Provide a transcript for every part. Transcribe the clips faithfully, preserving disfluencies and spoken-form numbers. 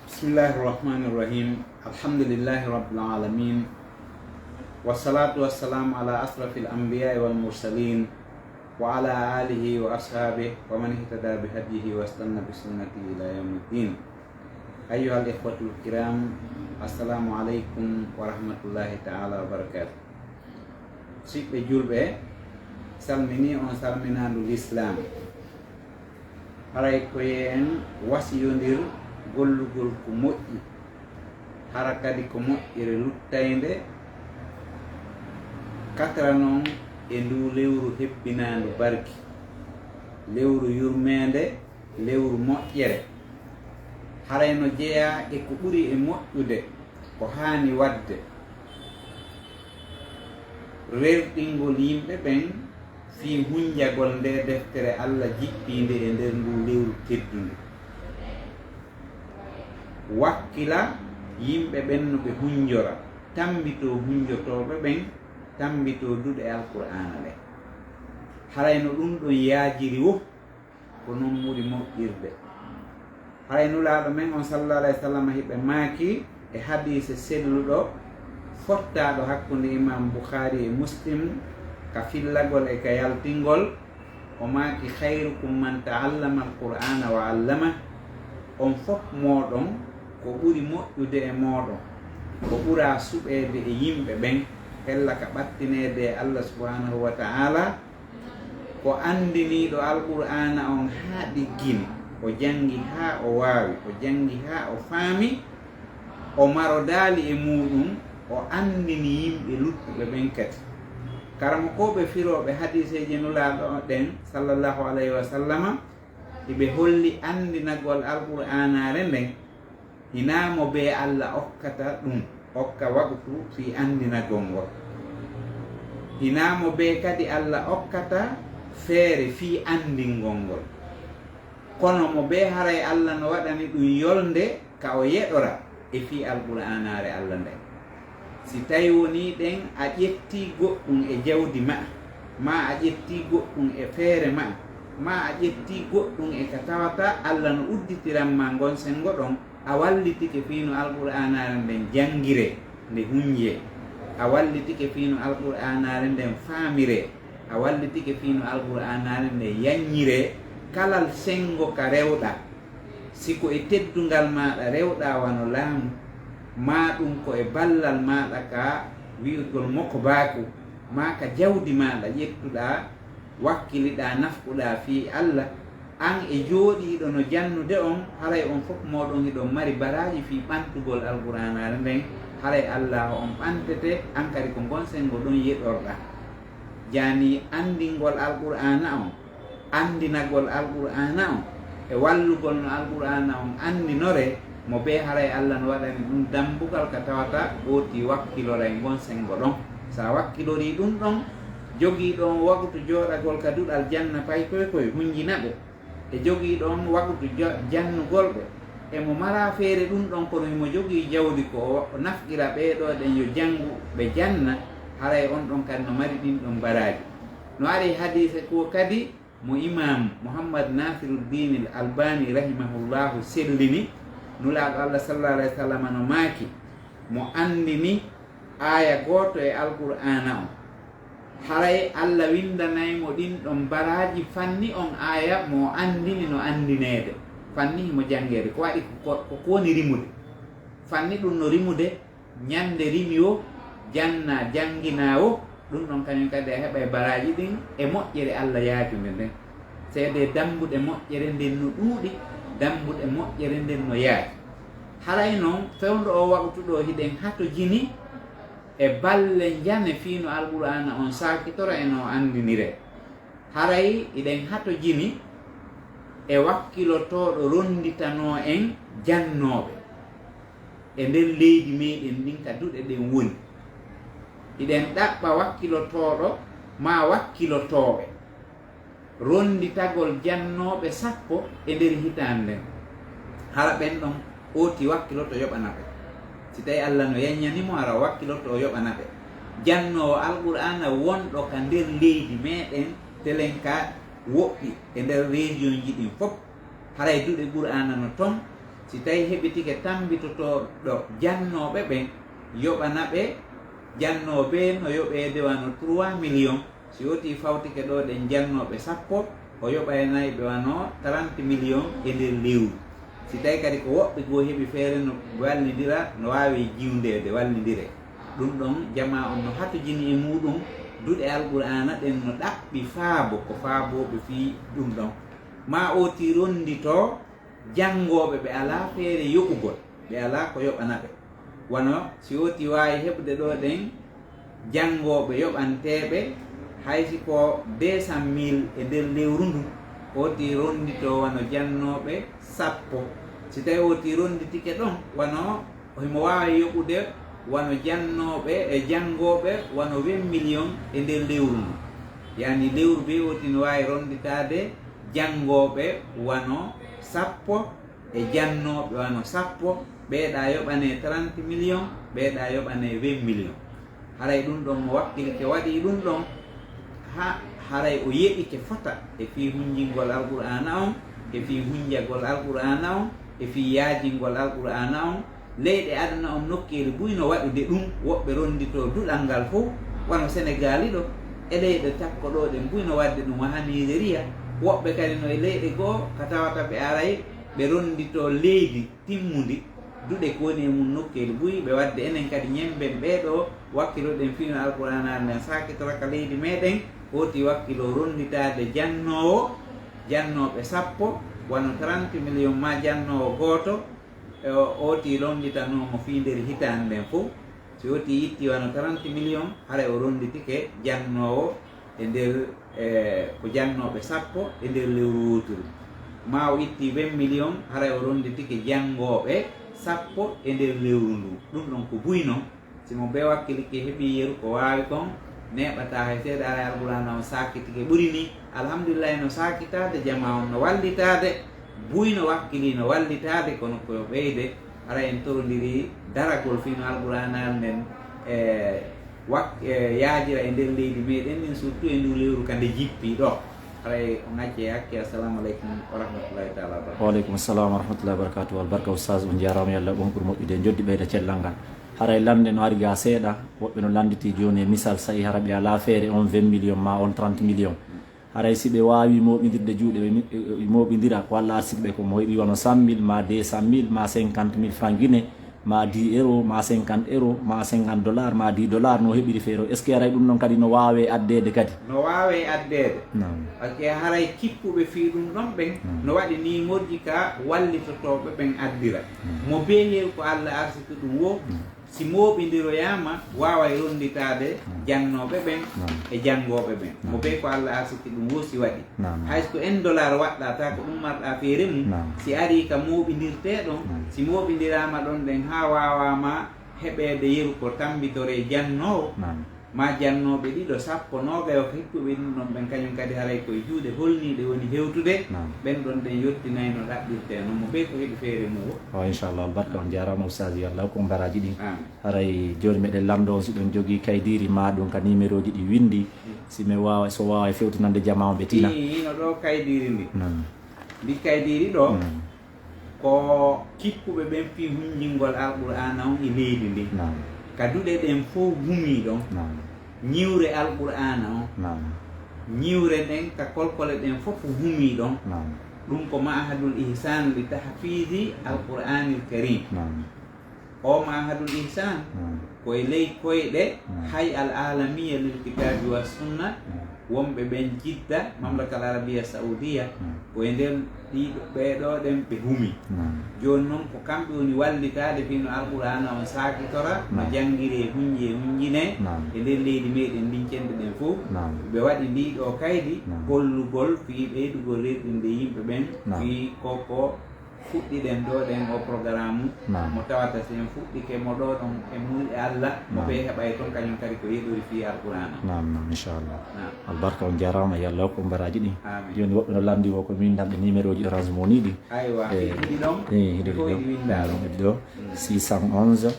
بسم الله الرحمن الرحيم. الحمد لله رب العالمين. والصلاة والسلام على أشرف الأنبياء والمرسلين وعلى آله وأصحابه ومن اهتدى بهديه واستنى بسنته إلى يوم الدين. أيها الإخوة الكرام، السلام عليكم ورحمة الله تعالى وبركاته. Siɓɓe julɓe, salmini on salminaandu lislaam. Haray ko en wasiyondir gollugol ko moƴƴi, hara kadi ko moƴƴere luttaynde, katra non e ndu lewru hebbinaandu barki, lewru yurmeende, lewru moƴƴere. Haray no jeyaa e ko ɓuri e moƴƴude, ko haani waɗde, rerɗingol yimɓe ɓen fii hunjagol nde deftere Alla jippiinde e nder ndu lewru teddundu. Wakkila yimɓe ɓen no ɓe hunjora, tammbitoo hunjotooɓe ɓen, tammbitoo duɗe Alqur'aana ɗen. Haray no ɗun ɗon yaajiri wo, ko non ɓuri moƴƴirde. Haray Nulaaɗo men on, sallallahu alayhi wa sallam, hiɓe maaki e hadiise selluɗo, fottaaɗo hakkunde Imam Bukhari e Muslim, ka fillagol e ka yaltingol, o maaki: "Khayrukum man ta'allama al-Qur'ana wa 'allamah." On fof mooɗon, ko ɓuri moƴƴude e mooɗon, ko ɓuraa suɓeede e yimɓe ɓen, hella ka ɓattineede e Allah subhanahu wa ta'ala, ko anndiniiɗo Alqur'aana on haa ɗiggini, o janngi haa o waawi, o janngi haa o faami, o marodaali e muuɗum, o anndini yimɓe luttuɓe ɓen kadi. Karamokooɓe firooɓe hadiiseeje Nulaaɗo ɗen, sallallahu alayhi wa sallama, hiɓe holli anndinagol Alqur'aanaare nden, hinaa mo bee Alla okkata ɗum, okka waqtu fii anndinagol ngol. Hinaa mo bee kadi Alla okkata feere fii anndingol ngol. Kono mo bee haray Alla no waɗani ɗum yolnde ka o yeɗora e fii Alqur'aanaare Alla nden. Si tawi wonii ɗen a ƴettii goɗɗum e jawdi ma'a, maa a ƴettii goɗɗum e feere ma'a, maa a ƴettii goɗɗum e ka tawata Alla no udditiran ma ngon senngo ɗon, a wallitike fii no Alqur'aanaare nden janngiree, nde hunjee. A wallitike fii no Alqur'aanaare nden faamiree. A wallitike fii no Alqur'aanaare nden yannyiree. Kalal senngo ka rewɗaa, si ko e teddungal maaɗa rewɗaa wano laamu, maa ɗum ko e ballal maaɗa ka wi'ugol mokobaaku, maa ka jawdi maaɗa ƴettuɗaa, wakkiliɗaa, nafquɗaa fii Alla, an e jooɗiiɗo no jannude on, haray on fof mooɗon hiɗon mari baraaji fii ɓantugol Alqur'aanaare nden, haray Allaahu on ɓantete, an kadi ko ngon senngo ɗon yeɗorɗaa. Jaani anndingol Alqur'aana on, anndinagol Alqur'aana on, e wallugol no Alqur'aana on anndinoree, mo bee haray Alla no waɗani ɗum dambugal ka tawata ɓootii wakkiloray ngon senngo ɗon. Si a wakkilorii ɗum ɗon, jogiiɗo on waqtu jooɗagol ka duɗal janna paykoy koy hunjina ɓe, e jogiiɗo on waqtu jo-, jannugol ɓe, e mo maraa feere ɗum ɗon, kono himo jogii jawdi ko o, o nafqira ɓee ɗoo ɗen yo janngu, ɓe janna, haray on ɗon kadi no mari ɗin ɗon baraaji. No ari hadiise ko kadi, mo Imaam Muhammad Nasiruddin al Albani rahimahullahu sellini, Nulaaɗo Allah sallallahu alayhi wa sallam no maaki, mo anndini aaya gooto e Alqur'aana on, haray Allah winndanay mo ɗin ɗon baraaji fanni on aaya mo anndini no anndineede, fanni himo janngeede, ko waɗi ko, ko, ko woni rimude, fanni ɗum no rimude, ñannde rimi wo, janna, janngina wo, ɗum ɗon kañum kadi a heɓay baraaji ɗin e moƴƴere Allah yaajunde nden. Seedee dambuɗe moƴƴere nden no ɗuuɗi, dambuɗe moƴƴere nden no yaaji. Haray non, fewndo oo waqtu ɗoo hiɗen hatojini e balle njane fii no Alqur'aana on saakitora e no anndiniree. Haray hiɗen hatojini e wakkilotooɗo ronnditanoo en jannooɓe e nder leydi meeɗen ndin ka duɗe ɗen woni. Hiɗen ɗaɓɓa wakkilotooɗo maa wakkilotooɓe ronnditagol jannooɓe sappo e nder hitaande nden. Hara ɓen ɗon ooti wakkiloto yoɓana ɓe. Si tawii Allah no yanñani mo, hara o wakkiloto o yoɓana ɓe. Jannoowo Alqur'aana wonɗo ka nder leydi meeɗen, telen ka woɗɗi e nder région ji ɗin fof. Haray duɗe Qur'aana no ton, si tawi heɓitike tammbitotooɗo jannooɓe ɓen, yoɓana ɓe, jannooɓe no yoɓeede wano trois millions. Si wotii fawtike ɗo ɗen jannooɓe sappo, o yoɓaynay ɓe wano trente millions e nder lewru. Si tawi kadi ko woɓɓe goo heɓi feere no wallindira, no waawi jiwndeede, wallindire. Ɗum ɗon, jamaa on no hatojini e muuɗum, duɗe Alqur'aana ɗen no ɗaɓɓi faabo, ko faabooɓe fii ɗum ɗon. Maa ooti ronnditoo janngooɓe ɓe alaa feere yoɓugol, ɓe alaa ko yoɓana ɓe. Wano si ooti waawi heɓude ɗo ɗen janngooɓe yoɓanteeɓe, hay si ko deux cent mille e nder lewru ndu, ooti ronnditoo wano jannooɓe sappo. Si tawi ooti ronnditike ɗon, wano himo waawi yoɓude wano jannooɓe e janngooɓe wano vingt millions e nder lewru ndu. Yani lewru bee ooti no waawi ronnditaade janngooɓe wano sappo e jannooɓe wano sappo, ɓeeɗa yoɓanee trente millions, ɓeeɗa yoɓanee vingt millions. Haray ɗum ɗon mo wakkilike waɗii ɗum ɗon, ha haray o yeɗike fota e fii hunjingol Alqur'aana on, e fii hunjagol Alqur'aana on, e fii yaajingol Alqur'aana on. Leyɗe aduna on nokkeeli buy no waɗude ɗum, woɓɓe ronnditoo duɗal ngal fow, wano Senegaali ɗo, e leyɗe takko ɗo ɗen buy no waɗde ɗum, waha Nigeria, woɓɓe kadi no e leyɗe goo ka tawata ɓe aray ɓe ronnditoo leydi timmundi, duɗe ko woni e mum nokkeeli buy, ɓe waɗde enen kadi ñemben ɓee ɗo, wakkiloɗen fii no Alqur'aana nden saakitora ka leydi meɗen, ooti wakkilo ronnditaade jannoowo, jannooɓe sappo, wano trente millions maa jannoowo gooto, e o ooti ronnditanooma fii nder hitaande nden fow. Si ooti itti wano trente millions, haray o ronnditike jannoowo e nder, e, ko jannooɓe sappo e nder lewru wooturu. Maa o itti vingt millions, haray o ronnditike janngooɓe sappo e nder lewru ndu. Ɗum ɗon ko buy non. Si mo bee wakkilike heɓii yeru ko waawi kon, neeɓataa hay seeɗa, haray Alqur'aana on saakitike ɓuri nii. Alhamdulillahi no saakitaade, jamaa on no wallitaade, buy no wakkilii no wallitaade, kono ko yo ɓeyde. Haray en torondiri daragol fii no Alqur'aana nden, e, wak-, e, yaajira e nder leydi meɗen ndin, surtout e ndu lewru ka nde jippii ɗo. Haray on accee hakke. Assalamu aleykum wa rahmatullahi taala wa barakatuh. Wa aleykum salam wa rahmatullahi wa barakatuh. Albarka Oustaz, on jaaraama, yo Allah ɓen ɓur moƴƴude. En joddi ɓeyda cellal ngal. Haray lande no ari ga seeɗa, woɓɓe no lannditi jooni e misal, sa'i hara ɓe alaa feere, on vingt millions maa on trente millions. Haray si ɓe waawi mooɓindirde juuɗe, ɓe mi-, ɓe mooɓindira ko Allah arsiki ɓe, ko mo heɓi wano cent mille, maa deux cent mille, maa cinquante mille francs Guinée, maa dix euros, maa cinquante euros, maa cinquante dollars, maa dix dollars, no heɓiri feere. Est-ce que haray ɗum ɗon kadi no waawee addeede kadi? No waawee addeede. Naam. Parce que haray kippuɓe fii ɗum ɗon ɓen, naam, no waɗi niimorji ka wallitotooɓe ɓen addira. Naam. Mo bee yeru ko Allah arsiki ɗum woo, naam, si mooɓindiroyaama, waaway ronnditaade, naam, jannooɓe ɓen, naam, e janngooɓe ɓen. Mo, naam, bee ko Allah arsiki ɗum woo si waɗi. Naam. Hay so ko un dollar waɗɗaa, taa ko ɗum marɗaa feere mum, naam, si arii ka mooɓindirtee ɗon, naam, si mooɓindiraama ɗon ɗen haa waawaama heɓeede yeru ko tammbitoree jannoowo, naam, maa jannooɓe ɗiɗo, sappo, noogay, o hikkuɓe ɗum ɗon ɓen, kañum kadi haray koye juuɗe holniiɗe woni hewtude, naam, ɓen ɗon ɗen yottinay no ɗaɓɓirtee non, mo bee ko heɓi feere mum woo. O, inchallah, albarka on jaaraama, Oustaz, yo Allah hokku on baraaji ɗin. Amin. Haray jooni meɗen lanndo on si ɗon jogii kaydiiri maa ɗum ka nimerooji ɗi winndi, si mi waawa, so waawa fewtinande jamaa on ɓe tina. Ii, ino ɗo kaydiiri ndi. Naam. Ndi kaydiiri ɗo, naam, ko kippuɓe ɓen fii hunjingol Alqur'aana on e leydi ndi. Naam. Ka duɗe ɗen fow humii ɗon. Naam. Ñiwre Alqur'aana on. Naam. Ñiwre ɗen ka kolkole ɗen fof humii ɗon. Naam. Ɗum ko Ma'hadul Ihsan li Tahfizi Alqur'anil Karim. Naam. O Ma'hadul Ihsan, naam, ko e ley koyɗe, naam, Hay'a al Alamiya lil Kitabi wa Sunna, naam, wonɓe ɓen Jidda, naam, Mamlaka al Arabiya Saudiya, naam, ko e nder ɗiɗo, ɓee ɗoo ɗen ɓe humi. Naam. Jooni non ko kamɓe woni wallitaade fii no Alqur'aana on saakitora, no, naam, janngiree, hunjee, hunjinee, naam, e nder leydi meɗen ndin, cenɗe ɗen fow. Naam. Ɓe waɗi ndii ɗoo kaydi, naam, hollugol fii ɓeydugol rerɗinde yimɓe ɓen, naam, fii ko, ko fuɗɗiɗen ɗoo ɗen oo programme, naam, mo tawata si en fuɗɗike mo ɗoo ɗon e muuyɗe Alla, mo, naam, ɓe heɓay ton kañum kadi ko yeɗori fii Alqur'aana. Naam, naam, inchallah. Naam. Albarka, on jaaraama, yo Allah hokku on baraaji ɗin. Amin. Jooni woɓɓe no lanndi woo ko winndanɓe numéroji Orange Money ɗin. Aywa, eh, hiɗi ɗon? Eh, hiɗi ɗo. Hiɗi ɗo. Mm. Six cent onze,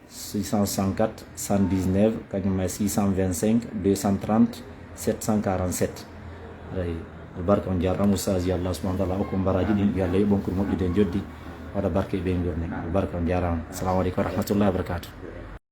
six cent soixante-quatre, cent dix-neuf, kañum e six cent vingt-cinq, deux cent trente, sept cent quarante-sept. Eyi. Albarka, on jaaraama ustaas, yo Allah subhanahu wa taala hokku baraaji ɗin, yo Allah yoɓ on kuru moƴƴude e joddi, waɗa barke e ɓeynguure nden. Albarka, on jaaraama. Assalamu aleykum wa rahmatullahi wa barakatuh.